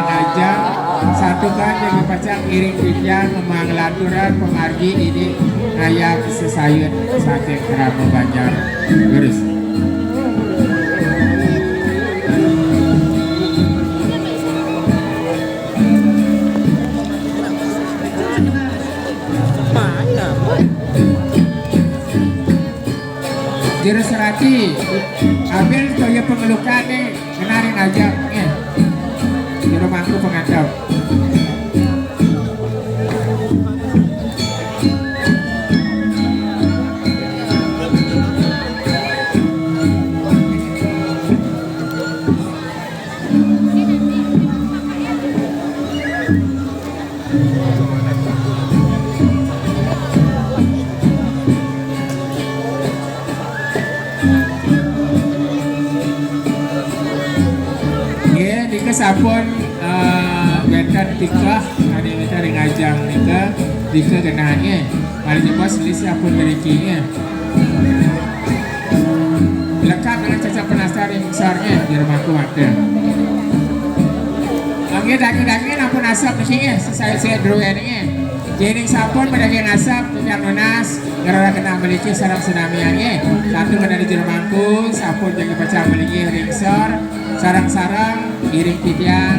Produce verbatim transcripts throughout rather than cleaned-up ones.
Ajang, santukan niki pacang iring titiang nglaturan pamargi indik ngayab sesayut saking krama Banjar. Leres. Jero serati, ambil toya pangelukan nih. Kenarin aja, nggih. Jero mangku pangantep. Nggih, nika sampun, eh, wénten tikeh, adi wénten ring ajang nika, nika genah nggih. Malih jebos lisih sampun mriki nggih. Lekad dengan cecep penastar ring ngisor nggih, jero mangku wénten. Nggih, daging-dagingé ampun asep niki nggih, sesayut-sayut druéné nggih. Yéning sampun madaging asep, titiang nunas, ngrereh genah mligi sareng sinamian nggih. Santukan ring jero mangku, sampun jagi pacang mligi ring ngisor, sareng-sareng iring titiang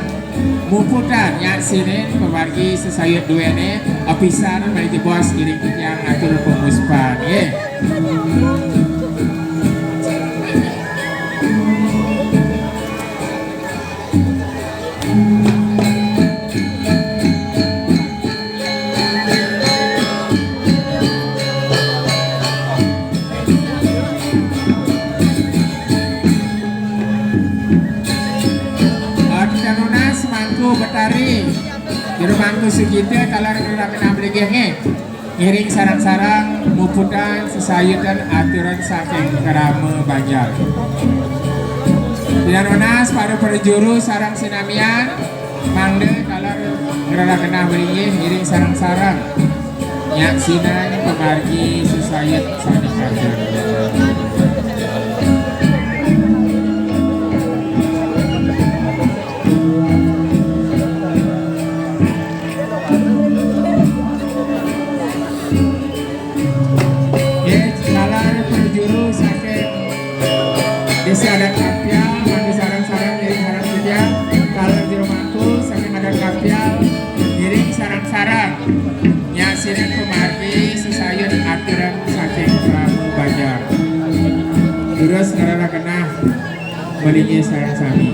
muputang nyak sinin pamargi sesayut druéné, apisan malih jebos iring titiang ngatur pamuspan nggih. Adi nunas mangku Betari, jero mangku Sugita, taler ngrereh genah mligi nggih. Ngiring sareng-sareng muputang sesayutan aturan saking krama Banjar. Titiang nunas para prajuru sareng sinamian, mangda taler ngrereh genah mligi ngiring sareng-sareng nyaksiang pamargi sesayut sané katur. Nggih, taler prajuru saking Désa Adat Kampial, mangda sareng-sareng ngiring sareng titiang, taler jero mangku saking Adat Kampial, ngiring sareng-sareng nyaksiang pamargi sesayut aturan saking krama Banjar. Durus ngrereh genah mligi sareng sami.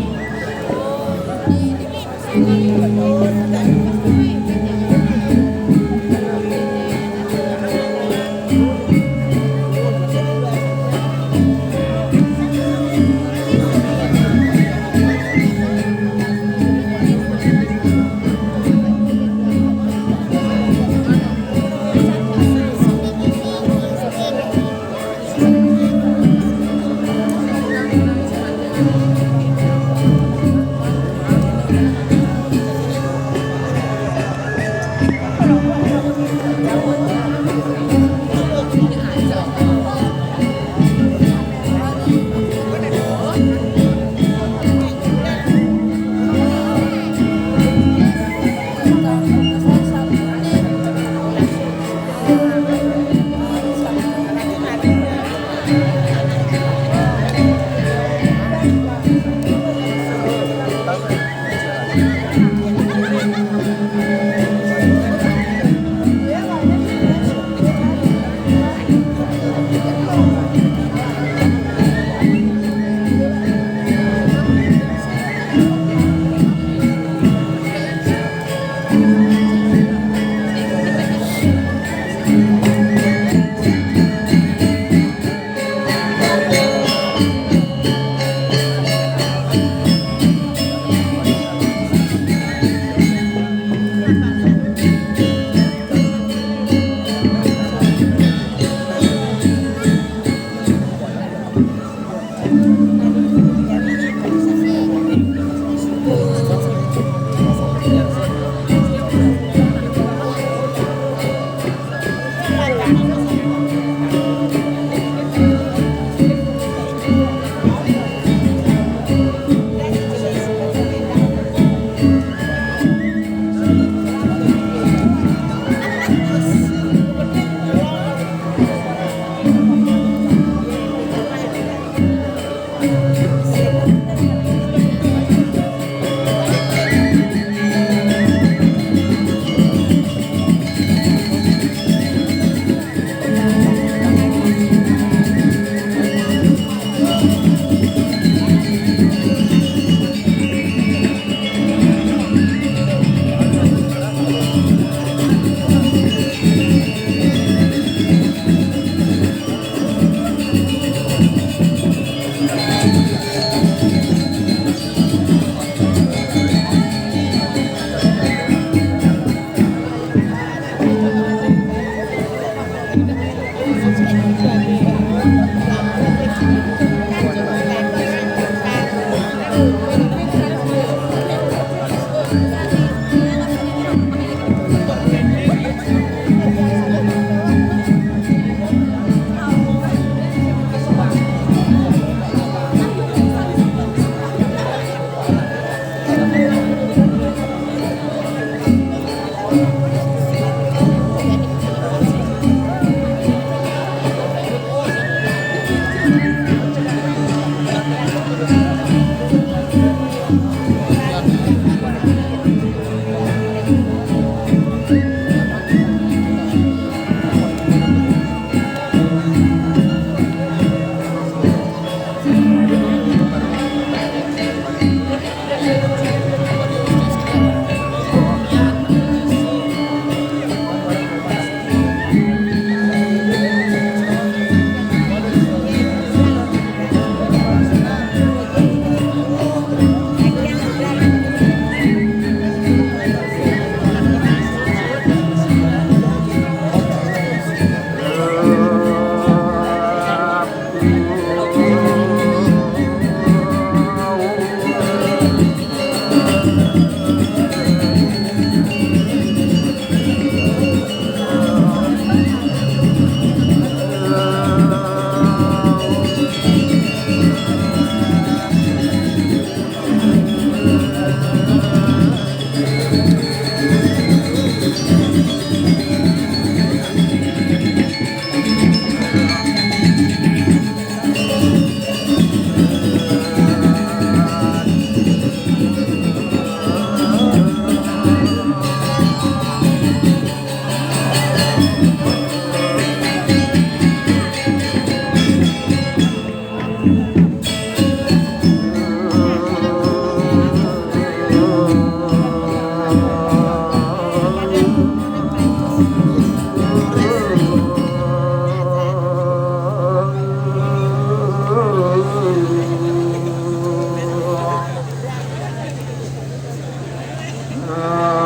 Hasta